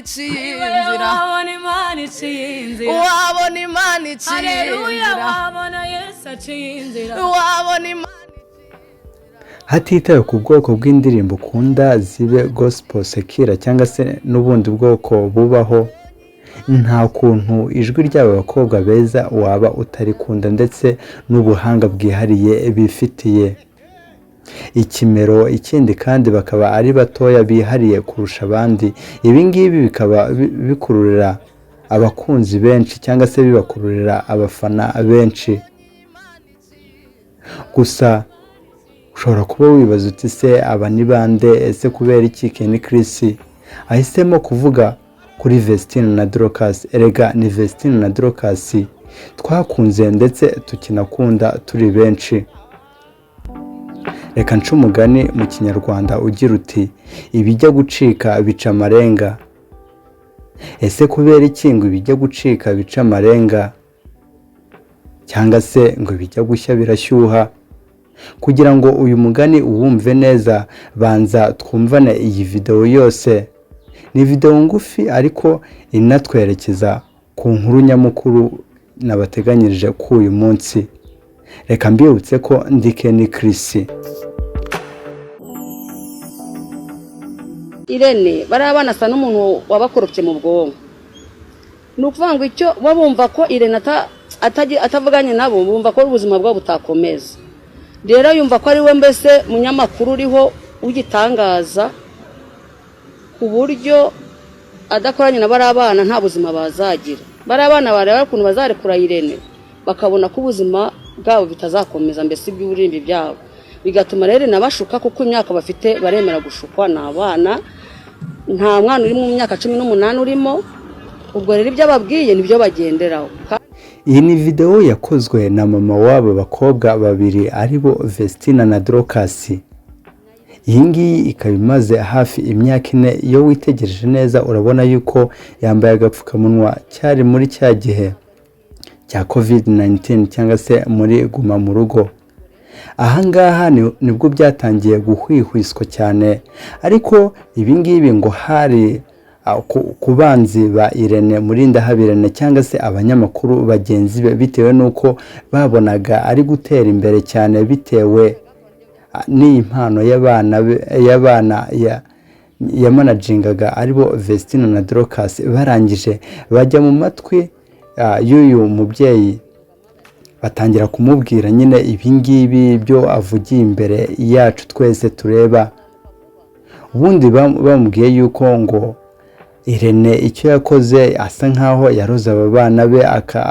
Iciye inzira. Wabona Imana iciye inzira. Wabona Imana iciye Haleluya. inzira. Wabona Yesu aciye inzira. Wabona Imana. Hatitawe ku bwoko bw'indirimbo ukunda, zibe gospel, secular cyangwa se n'ubundi bwoko bubaho, nta kuntu ijwi ry'aba bakobwa beza waba utarikunda, ndetse n'ubuhanga bwihariye bifitiye ikimero. Ikindi kandi bakaba ari batoya bihariye kurusha abandi. Ibi ngibi bikaba bikururira abakunzi benshi cyangwa se bibakururira abafana benshi. Gusa ushobora kuba wibaza uti: "Se aba ni bande? Ese kubera iki Ken Chris ahisemo kuvuga kuri Vestine na Dorcas?" Erega ni Vestine na Dorcas twakunze ndetse tukinakunda turi benshi. Reka nce umugani mu Kinyarwanda ugira uti: "Ibijya gucika bica amarenga." Ese kubera iki ngo ibijya gucika bica amarenga, cyangwa se ngo ibijya gushya birashyuha? Kugira ngo uyu mugani uwumve neza, banza twumvane iyi videwo yose. Ni videwo ngufi ariko inatwerekeza ku nkuru nyamukuru nabateganyirije kuri uyu munsi. Reka mbibutse ko ndi Ken Chris. Irene, bariya bana asa n'umuntu wabakoropye mu bwonko. Ni ukuvuga ngo icyo bo bumva ko Irene atavuganye nabo, bumva ko ubuzima bwabo butakomeza. Rero yumva ko ari we mbese munyamakuru uriho w'igitangaza, ku buryo adakoranye na bariya bana nta buzima bazagira. Bariya bana bareba ukuntu bazarekura Irene, bakabona ko ubuzima bwabo bitazakomeza, mbese iby'uburimbi byabo, bigatuma rero inabashuka, kuko imyaka bafite baremera gushukwa. Ni abana, nta mwana uri mu myaka 18 urimo. Ubwo rero ibyo ababwiye nibyo bagenderaho. Iyi ni videwo yakozwe na mama w'aba bakobwa babiri, aribo Vestina na Dorcas. Iyi ngiyi ikaba imaze hafi imyaka 4. Iyo witegereje neza urabona yuko yambaye agapfukamunwa. Cyari muri cya gihe cya COVID 19 cyangwa se muri guma mu rugo. Ahangaha nibwo byatangiye guhwihwiswa cyane, ariko ibi ngibi ngo hari ku banzi ba Irene Murindahabi cyangwa se abanyamakuru bagenzi be, bitewe n'uko babonaga ari gutera imbere cyane bitewe n'iyi mpano y'abana y'abana yamanajingaga, aribo Vestine na Dorcas. Barangije bajya mu matwi y'uyu mubyeyi, batangira kumubwira nyine ibi ngibi byo avugiye imbere yacu twese tureba. Ubundi bamubwiye yuko ngo Irene icyo yakoze asa nkaho yaroze aba bana be,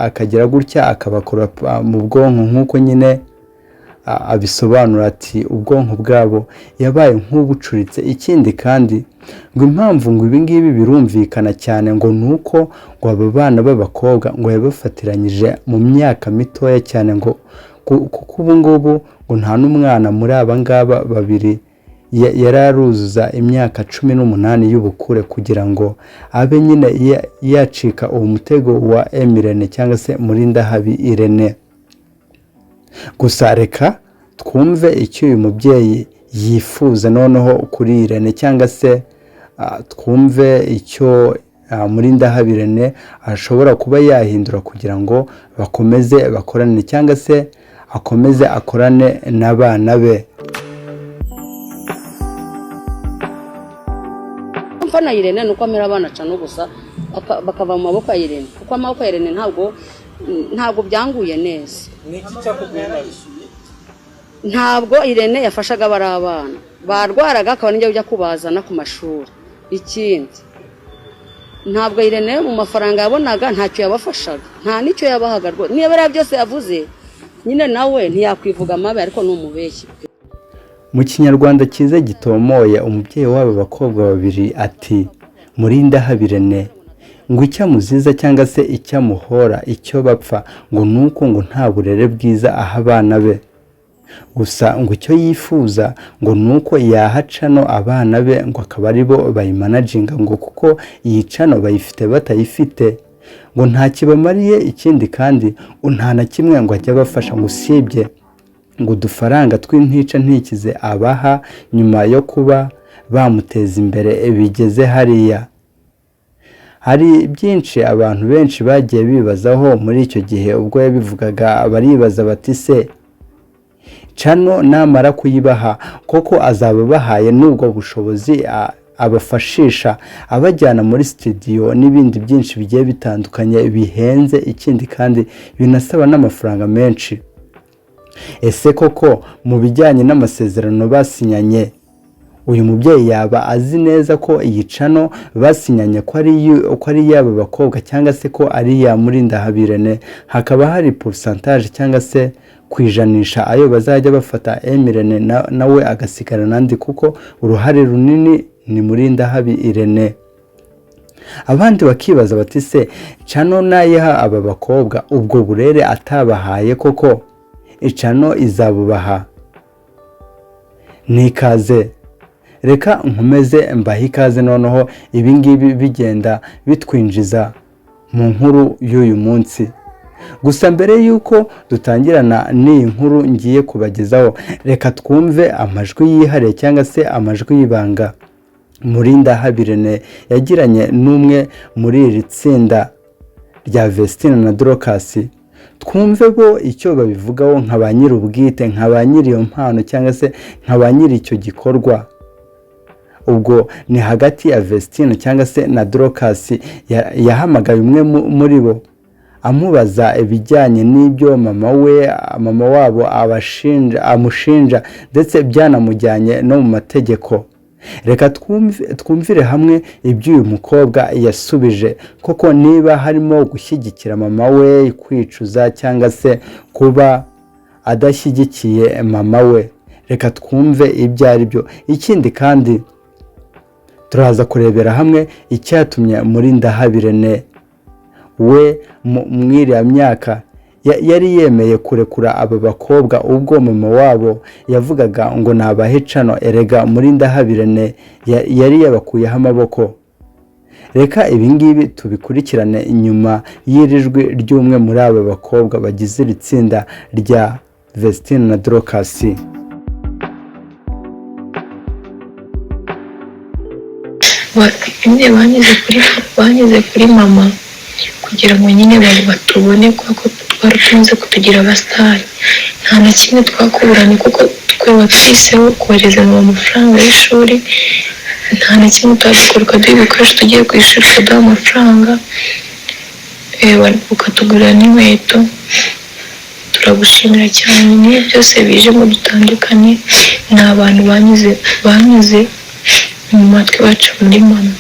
akagira gutya akabakora mu bwonko, nk'uko nyine abisobanura ati ubwonko bwabo yabaye nk'ubucuritse. Ikindi kandi ngo impamvu ngo ibi ngibi birumvikana cyane, ngo ni uko ngo aba bana b'abakobwa ngo yabafatiranyije mu myaka mitoya cyane, ngo kuko ubu ngubu ngo nta n'umwana muri aba ngaba babiri yari aruzuza imyaka 18 y'ubukure kugira ngo abe nyine yacika uwo mutego wa Emirene cyangwa se Murindahabi Irene. Gusa reka twumve icyo uyu mubyeyi yifuza noneho kuri Irene, cyangwa se twumve icyo Murindahabi Irene ashobora kuba yahindura kugira ngo bakomeze bakorane, cyangwa se akomeze akorane n'abana be. Mfa na Irene ni uko amera abana cano gusa bakava mu maboko ya Irene, kuko amaboko ya Irene ntabwo byanguye neza. Ntabwo Irene yafashaga bari abana barwaraga, akaba nijya ujya kubazana ku mashuri. Ikindi, ntabwo Irene mu mafaranga yabonaga ntacyo yabafashaga, nta n'icyo yabahaga rwose. Niba biriya byose yavuze nyine, nawe ntiyakwivuga amabi, ariko ni umubeshyi. Mu Kinyarwanda cyiza gitomoye, umubyeyi w'aba bakobwa babiri ati: "Murindahabi Irene ngo icyo amuziza cyangwa se icyo amuhora, icyo bapfa, ngo ni uko ngo nta burere bwiza aha abana be. Gusa ngo icyo yifuza ngo ni uko yaha channel abana be, ngo akaba ari bo bayimanajinga, ngo kuko iyi channel bayifite batayifite ngo nta kibamariye. Ikindi kandi ngo nta na kimwe ngo ajye abafasha, ngo usibye ngo udufaranga tw'intica ntikize abaha nyuma yo kuba bamuteza imbere bigeze hariya." Hari byinshi abantu benshi bagiye bibazaho muri icyo gihe ubwo yabivugaga. Baribaza bati: "Se channel namara kuyibaha, koko azaba abahaye n'ubwo bushobozi abafashisha abajyana muri studio n'ibindi byinshi bigiye bitandukanye bihenze, ikindi kandi binasaba n'amafaranga menshi? Ese koko mu bijyanye n'amasezerano basinyanye, uyu mubyeyi yaba azi neza ko iyi channel basinyanye ko ari iy'aba bakobwa, cyangwa se ko ari iya Murindahabi Irene, hakaba hari pourcentage cyangwa se kwijanisha ayo bazajya bafata, M Irene nawe agasigarana andi, kuko uruhare runini ni Murindahabi Irene?" Abandi bakibaza bati: "Se channel nayiha aba bakobwa, ubwo burere atabahaye koko i channel izabubaha?" Nikaze, reka nkomeze mbahe ikaze. Noneho ibingibi bigenda bitwinjiza mu nkuru y'uyu munsi. Gusa mbere y'uko dutangirana n'iyi nkuru ngiye kubagezaho, reka twumve amajwi yihariye cyangwa se amajwi y'ibanga Murindahabi Irene yagiranye n'umwe muri iri tsinda rya Vestine na Dorcas. Twumve bo icyo babivugaho nka ba nyir'ubwite, nka ba nyiri iyo mpano cyangwa se nka ba nyiri icyo gikorwa. Ubwo ni hagati ya Vestine cyangwa se na Dorcas. Yahamagaye umwe muri bo amubaza ibijyanye n'ibyo mama we, mama wabo abashinja, amushinja, ndetse byanamujyanye no mu mategeko. Reka twumvire hamwe ibyo uyu mukobwa yasubije, koko niba harimo gushyigikira mama we, kwicuza, cyangwa se kuba adashyigikiye mama we. Reka twumve ibyo ari byo. Ikindi kandi, turaza kurebera hamwe icyatumye Murindahabi Irene we mw'iriya myaka yari yemeye kurekura aba bakobwa ubwo mama wabo yavugaga ngo nabahe channel. Erega Murindahabi Irene yari yabakuyeho amaboko. Reka ibingibi tubikurikirane inyuma y'iri jwi ry'umwe muri aba bakobwa bagize iri tsinda rya Vestine na Dorcas. Nyine banyuze kuri mama kugira ngo nyine batubone, kuko twari tumaze kutugira abasitari. Nta na kimwe twakuburanye, kuko twe watwiseho kohereza mama amafaranga y'ishuri. Nta na kimwe utadukora, ukaduha ibikoresho tugiye ku ishuri, ukaduha amafaranga, ukatugurira n'inkweto. Turagushimira cyane. Niyo byose bije ngo dutandukane, ni abantu banyuze mu matwi, baca muri mama.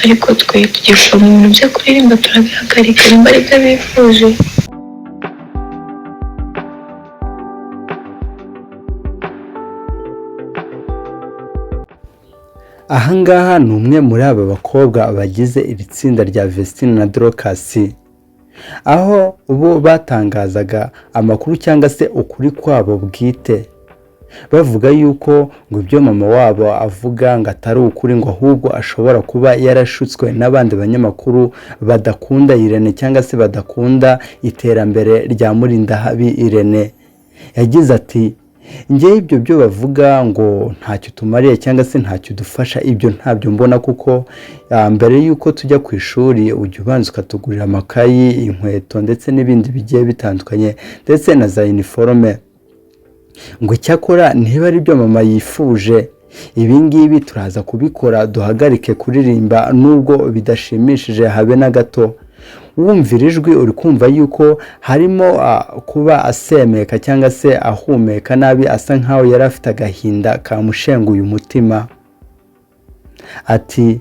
Ariko twe tugiye kuva mu bintu byo kuririmba, turabihagarika nimba aribyo bifuje. Ahangaha ni umwe muri aba bakobwa bagize iri tsinda rya Vestine na Dorcas, aho bo batangazaga amakuru cyangwa se ukuri kwabo bwite, bavuga yuko ngo ibyo mama wabo avuga ngo atari ukuri, ngo ahubwo ashobora kuba yarashutswe n'abandi banyamakuru badakunda Irene cyangwa se badakunda iterambere rya Murindahabi Irene. Yagize ati: "Ngewe ibyo byo bavuga ngo ntacyo tumariye cyangwa se ntacyo dufasha, ibyo ntabyo mbona, kuko mbere y'uko tujya ku ishuri ujya ubanza ukatugurira amakayi, inkweto ndetse n'ibindi bigiye bitandukanye, ndetse na za uniforme." Ngo icyakora niba ari byo mama yifuje, ibi ngibi turaza kubikora, duhagarike kuririmba nubwo bidashimishije habe na gato. Wumvira ijwi, uri kumva yuko harimo kuba asemeka cyangwa se ahumeka nabi, asa nkaho yari afite agahinda kamushenguye umutima. Ati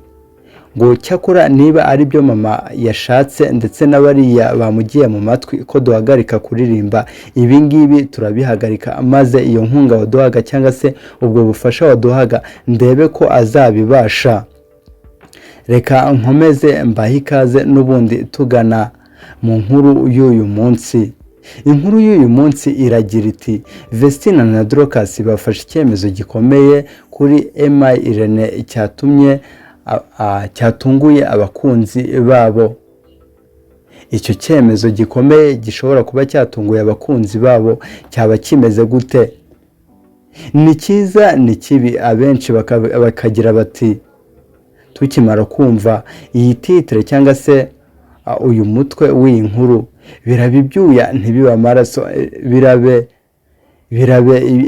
ngo cyakora niba ari byo mama yashatse, ndetse n'abariya bamugiye mu matwi ko duhagarika kuririmba, ibi ngibi turabihagarika, maze iyo nkunga waduhaga cyangwa se ubwo bufasha waduhaga ndebe ko azabibasha. Reka nkomeze mbahe ikaze n'ubundi tugana mu nkuru y'uyu munsi. Inkuru y'uyu munsi iragira iti: "Vestine na Dorcas bafashe icyemezo gikomeye kuri M Irene cyatumye cyatunguye abakunzi babo." Icyo cyemezo gikomeye gishobora kuba cyatunguye abakunzi babo cyaba kimeze gute? Ni cyiza, ni kibi? Abenshi bakagira bati Tukimara kumva iyi titre cyangwa se uyu mutwe w'iyi nkuru, biraba ibyuya ntibibe amaraso, birabe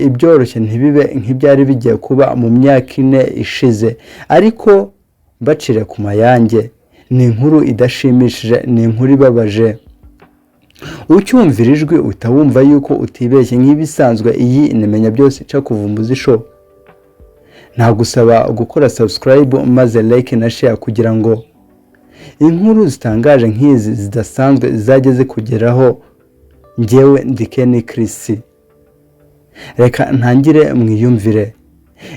ibyoroshye ntibibe nk'ibyari bigiye kuba mu myaka 4 ishize. Ariko mbacire ku mayange, ni inkuru idashimishije, ni inkuru ibabaje. Ucyumvira ijwi uhita wumva yuko utibeshye. Nk'ibisanzwe, iyi nimenya byose ica kuvumbuza isho. Ntagusaba gukora subscribe maze like na share kugira ngo inkuru zitangaje nk'izi zidasanzwe zizajye zikugeraho. Ngewe ndi Ken Chris, reka ntangire mwiyumvire.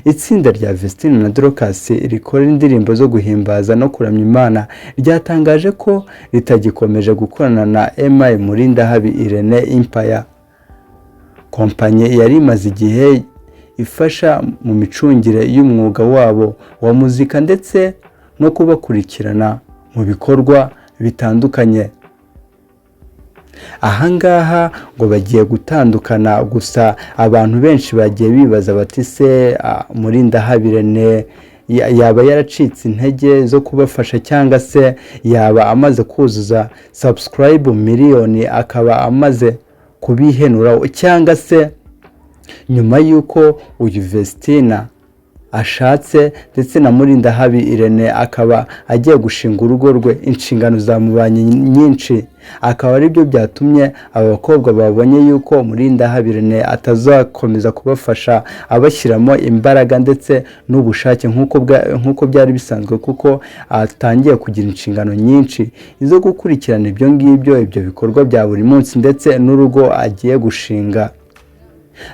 Itsinda rya Vestine na Dorcas rikora indirimbo zo guhimbaza no kuramya Imana ryatangaje ko ritagikomeje gukorana na M.I Murindahabi Irene Empire, kompanyi yari imaze igihe ifasha mu micungire y'umwuga wabo wa muzika ndetse no kubakurikirana mu bikorwa bitandukanye. Ahangaha ngo bagiye gutandukana. Gusa abantu benshi bagiye bibaza bati: "Se Murindahabi Irene yaba yaracitse intege zo kubafasha, cyangwa se yaba amaze kuzuza subscribe miliyoni akaba amaze kubihenura, cyangwa se nyuma y'uko uyu Vestina ashatse ndetse na Murindahabi Irene akaba agiye gushinga urugo rwe, inshingano zamubanye nyinshi, akaba aribyo byatumye aba bakobwa babonye yuko Murindahabi Irene atazakomeza kubafasha abashyiramo imbaraga ndetse n'ubushake nk'uko byari bisanzwe, kuko atangiye kugira inshingano nyinshi zo gukurikirana ibyo ngibyo, ibyo bikorwa bya buri munsi ndetse n'urugo agiye gushinga?"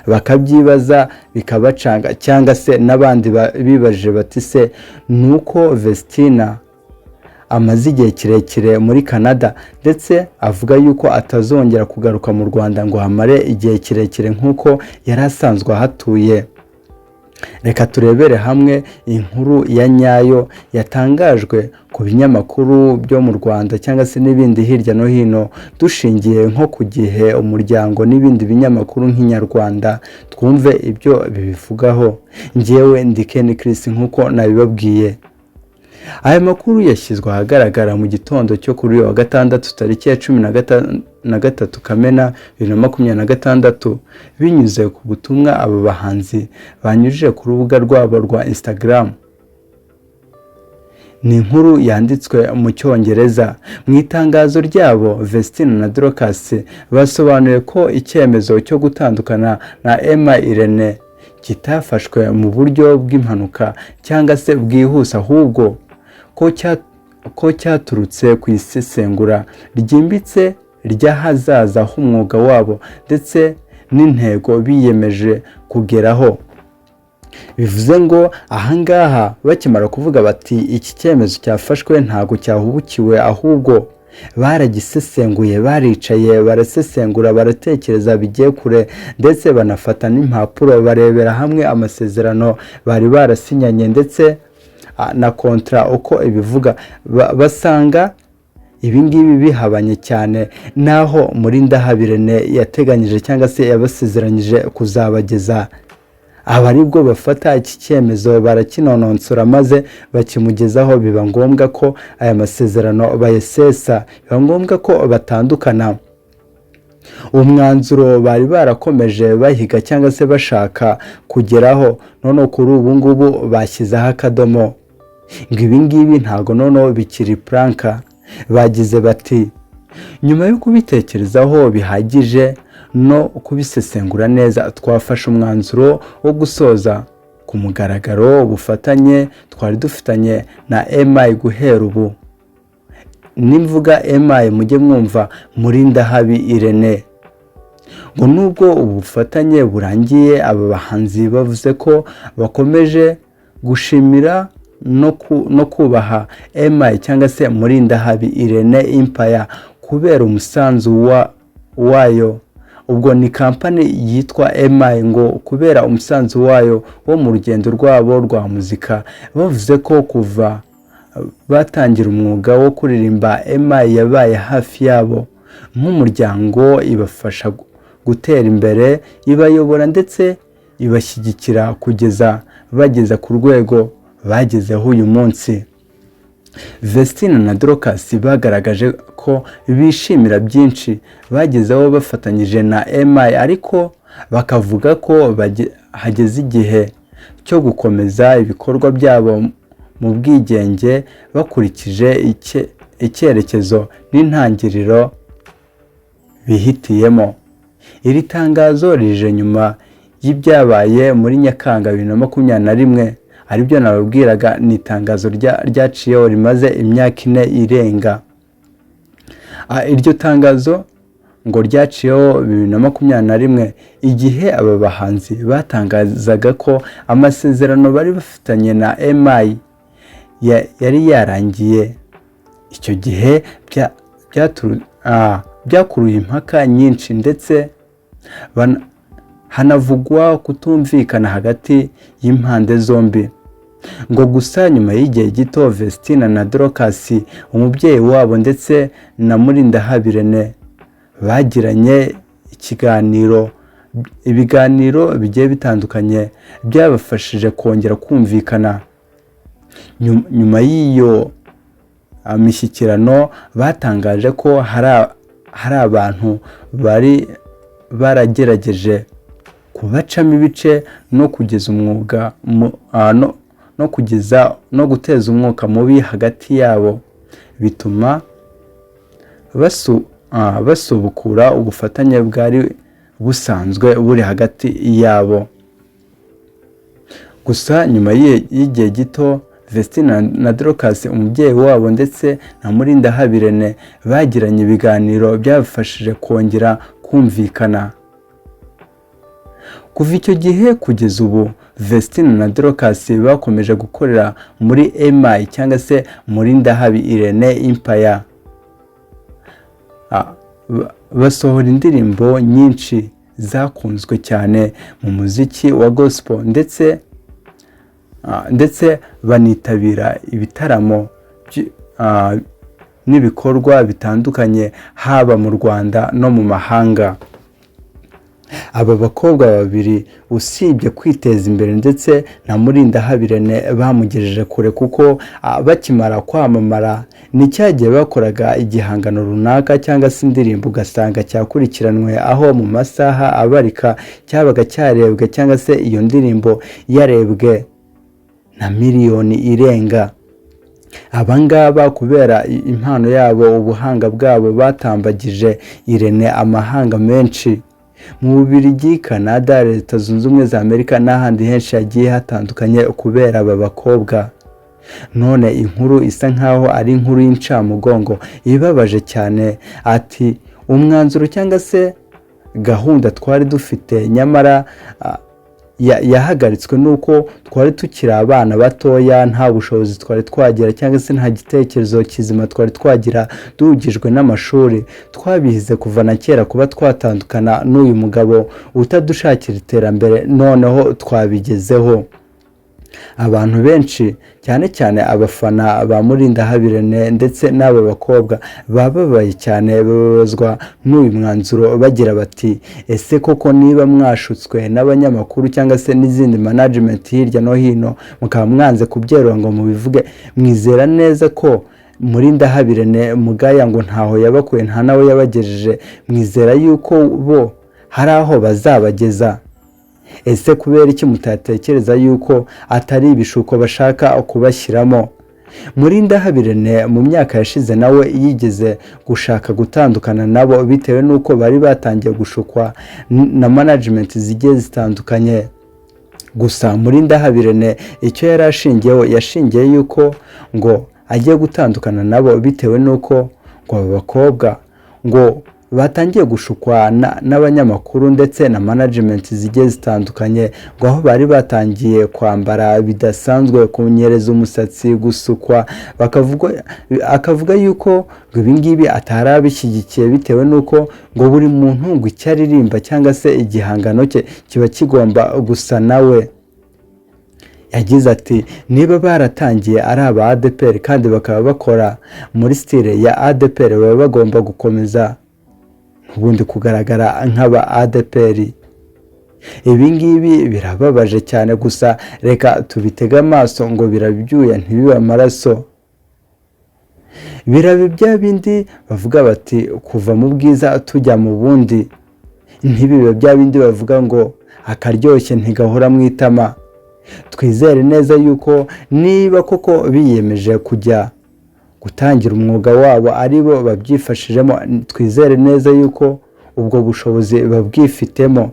Bakabyibaza bikabacanga, cyangwa se n'abandi bibajije bati: "Se ni uko Vestina amaze igihe kirekire muri Canada ndetse avuga yuko atazongera kugaruka mu Rwanda ngo hamare igihe kirekire nk'uko yari asanzwe ahatuye?" Reka turebere hamwe inkuru ya nyayo yatangajwe ku binyamakuru byo mu Rwanda cyangwa se n'ibindi hirya no hino, dushingiye nko ku Gihe, Umuryango n'ibindi binyamakuru nk'Inyarwanda, twumve ibyo bibivugaho. Ngewe ndi Ken Chris nk'uko nabibabwiye. Aya makuru yashyizwe ahagaragara mu gitondo cyo kuri uyu wa gatandatu, tariki ya 13 Kamena 2026, binyuze ku butumwa aba bahanzi banyujije ku rubuga rwabo rwa Instagram. Ni inkuru yanditswe mu Cyongereza. Mu itangazo ryabo, Vestine na Dorcas basobanuye ko icyemezo cyo gutandukana na M.I Irene kitafashwe mu buryo bw'impanuka cyangwa se bwihuse, ahubwo ko cyaturutse ku isesengura ryimbitse ry'ahazaza h'umwuga wabo ndetse n'intego biyemeje kugeraho. Bivuze ngo ahangaha bakimara kuvuga bati iki cyemezo cyafashwe ntabwo cyahubukiwe, ahubwo baragisesenguye, baricaye barasesengura, baratekereza bigiye kure, ndetse banafata n'impapuro barebera hamwe amasezerano bari barasinyanye ndetse na contrat uko ibivuga, basanga ibingibi bihabanye cyane n'aho Murindahabi Irene yateganyije cyangwa se yabasezeranyije kuzabageza. Aba aribwo bafata iki cyemezo, barakinononsora maze bakimugezaho. Biba ngombwa ko aya masezerano bayasesa, biba ngombwa ko batandukana. Umwanzuro bari barakomeje bahiga cyangwa se bashaka kugeraho, none kuri ubu ngubu bashyizeho akadomo, ngo ibi ngibi ntabwo noneho bikiri prank. Bagize bati: "Nyuma yo kubitekerezaho bihagije no kubisesengura neza, twafashe umwanzuro wo gusoza ku mugaragaro ubufatanye twari dufitanye na M.I. Guhera ubu," nimvuga M.I mujye mwumva Murindahabi Irene. Ngo nubwo ubu bufatanye burangiye, aba bahanzi bavuze ko bakomeje gushimira no kubaha M.I cyangwa se Murindahabi Irene Empire kubera umusanzu wayo. Ubwo ni kampani yitwa M.I. Ngo kubera umusanzu wayo wo mu rugendo rwabo rwa muzika. Bavuze ko kuva batangira umwuga wo kuririmba, M.I yabaye hafi yabo nk'umuryango, ibafasha gutera imbere, ibayobora ndetse ibashyigikira kugeza bageze ku rwego bagezeho uyu munsi. Vestine na Dorcas bagaragaje ko bishimira byinshi bagezeho bafatanyije na MI, ariko bakavuga ko hageze igihe cyo gukomeza ibikorwa byabo mu bwigenge, bakurikije icyerekezo n'intangiriro bihitiyemo. Iri tangazo rije nyuma y'ibyabaye muri Nyakanga 2021, aribyo nababwiraga. Ni itangazo ryaciyeho rimaze imyaka 4 irenga. Iryo tangazo ngo ryaciyeho 2021, igihe aba bahanzi batangazaga ko amasezerano bari bafitanye na MI yari yarangiye. Icyo gihe byakuruye impaka nyinshi, ndetse hanavugwa kutumvikana hagati y'impande zombi. Ngo gusa nyuma y'igihe gito, Vestine na Dorcas umubyeyi wabo ndetse na Murindahabi Irene bagiranye ibiganiro bigiye bitandukanye byabafashije kongera kumvikana. Nyuma y'iyo mishyikirano, batangaje ko hari abantu bari baragerageje kubacamo ibice no kugeza umwuga no kugeza no guteza umwuka mubi hagati yabo, bituma basubukura ubufatanye bwari busanzwe buri hagati yabo. Gusa nyuma y'igihe gito, Vestine na Dorcas umubyeyi wabo ndetse na Murindahabi Irene bagiranye ibiganiro byabafashije kongera kumvikana. Kuva icyo gihe kugeza ubu, Vestine na Dorcas bakomeje gukorera muri MI cyangwa se Murindahabi Irene Empire, basohora indirimbo nyinshi zakunzwe cyane mu muziki wa gospel, ndetse banitabira ibitaramo n'ibikorwa bitandukanye, haba mu Rwanda no mu mahanga. Aba bakobwa babiri, usibye kwiteza imbere, ndetse na Murindahabi Irene bamugejeje kure, kuko bakimara kwamamara ni cya gihe bakoraga igihangano runaka cyangwa se indirimbo, ugasanga cyakurikiranwe, aho mu masaha abarika cyabaga cyarebwe cyangwa se iyo ndirimbo yarebwe na miliyoni irenga. Aba ngaba, kubera impano yabo, ubuhanga bwabo, batambagije Irene amahanga menshi, mu Bubiligi, Canada, Leta Zunze Ubumwe za Amerika n'ahandi henshi hagiye hatandukanye, kubera aba bakobwa. None inkuru isa nkaho ari inkuru y'incamugongo ibabaje cyane, ati umwanzuro cyangwa se gahunda twari dufite nyamara yahagaritswe n'uko twari tukiri abana batoya, nta bushobozi twari twagira cyangwa se nta gitekerezo kizima twari twagira, duhugijwe n'amashuri. Twabihize kuva na kera kuba twatandukana n'uyu mugabo utadushakira iterambere, noneho twabigezeho. Abantu benshi, cyane cyane abafana ba Murindahabi Irene ndetse n'aba bakobwa, bababaye cyane, bababazwa n'uyu mwanzuro, bagira bati: "Ese koko niba mwashutswe n'abanyamakuru cyangwa se n'izindi management hirya no hino, mukaba mwanze kubyerura ngo mubivuge, mwizera neza ko Murindahabi Irene mugaya ngo ntaho yabakuye, nta nawe yabagejeje, mwizera yuko bo hari aho bazabageza? Ese kubera iki mutatekereza yuko atari ibishuko bashaka kubashyiramo?" Murindahabi Irene mu myaka yashize nawe yigeze gushaka gutandukana nabo, bitewe n'uko bari batangiye gushukwa na management zigiye zitandukanye. Gusa Murindahabi Irene icyo yari ashingiyeho, yashingiye yuko ngo agiye gutandukana nabo bitewe n'uko ngo aba bakobwa ngo batangiye gushukwa n'abanyamakuru ndetse na management zigiye zitandukanye, ngo aho bari batangiye kwambara bidasanzwe, kunyereza umusatsi, gusukwa, akavuga yuko ngo ibi ngibi atari abishyigikiye, bitewe n'uko ngo buri muntu ngo icyo aririmba cyangwa se igihangano cye kiba kigomba gusa nawe. Yagize ati: "Niba baratangiye ari aba ADEPR kandi bakaba bakora muri style ya ADEPR, baba bagomba gukomeza ubundi kugaragara nk'aba ADEPR." Ibi ngibi birababaje cyane, gusa reka tubitege amaso, ngo birabyuya ntibibe amaraso. Birabe bya bindi bavuga bati kuva mu bwiza tujya mu bundi, ntibibe bya bindi bavuga ngo akaryoshye ntigahora mu itama. Twizere neza yuko niba koko biyemeje kujya gutangira umwuga wabo ari bo babyifashijemo, twizere neza yuko ubwo bushobozi babwifitemo.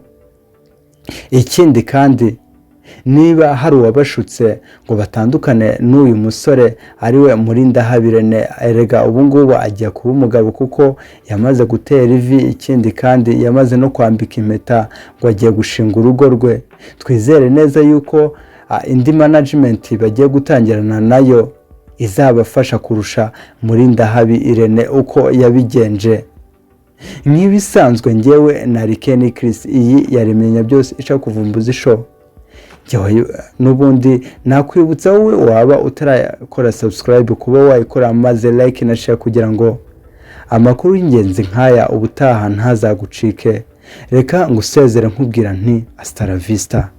Ikindi kandi, niba hari uwabashutse ngo batandukane n'uyu musore ariwe Murindahabi Irene, erega ubu ngubu agiye kuba umugabo kuko yamaze gutera ivi. Ikindi kandi, yamaze no kwambika impeta ngo agiye gushinga urugo rwe. Twizere neza yuko indi management bagiye gutangirana nayo izabafasha kurusha Murindahabi Irene uko yabigenje. Nk'ibisanzwe, ngewe na Kenny Chris, iyi yaremenya byose ica kuvumbuza ishow. Njyewe n'ubundi nakwibutsa wowe waba utarakora subscribe kuba wayikora, maze like na share kugira ngo amakuru y'ingenzi nk'aya ubutaha ntazagucike. Reka ngusezere nkubwira nti hasta la vista.